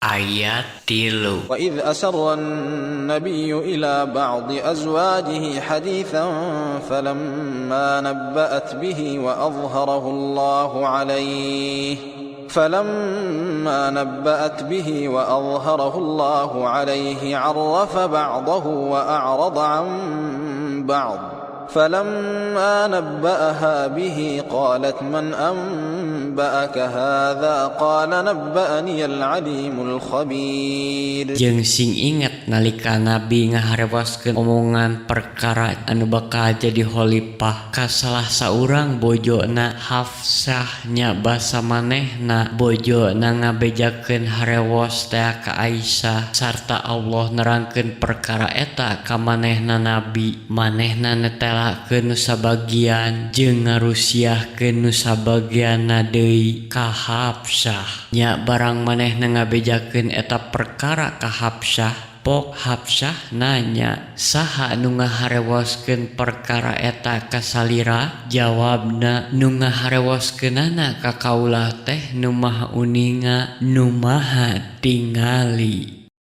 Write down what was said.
Ayat 3. وإذ أسر النبي إلى بعض أزواجه حديثا فلما نبأت به وأظهره الله عليه عرف بعضه وأعرض عن بعض فلما نبأها به قالت من أنبأك هذا قال نبأني العليم الخبير. Jeung sing inget nalika Nabi ngaharewoskeun omongan perkara anu bakal jadi khalifah ka salah saurang bojona, Hafsah, nya basa manehna bojona ngabejakeun harewos teh ka Aisyah sarta Allah nerangkeun perkara eta ka manehna Nabi, manehna netelakeun nu sabagian jeung ngarusiahkeun nu sabagianna deui ka Hafsah. Nya barang manehna ngabejakeun eta perkara ka Hafsah, pok Hafsah nanya, "Saha nu ngaharewoskeun perkara eta ka salira?" Jawabna, "Nu ngaharewoskeunana ka kaula teh Nu Maha Uninga, Nu Maha Tingali."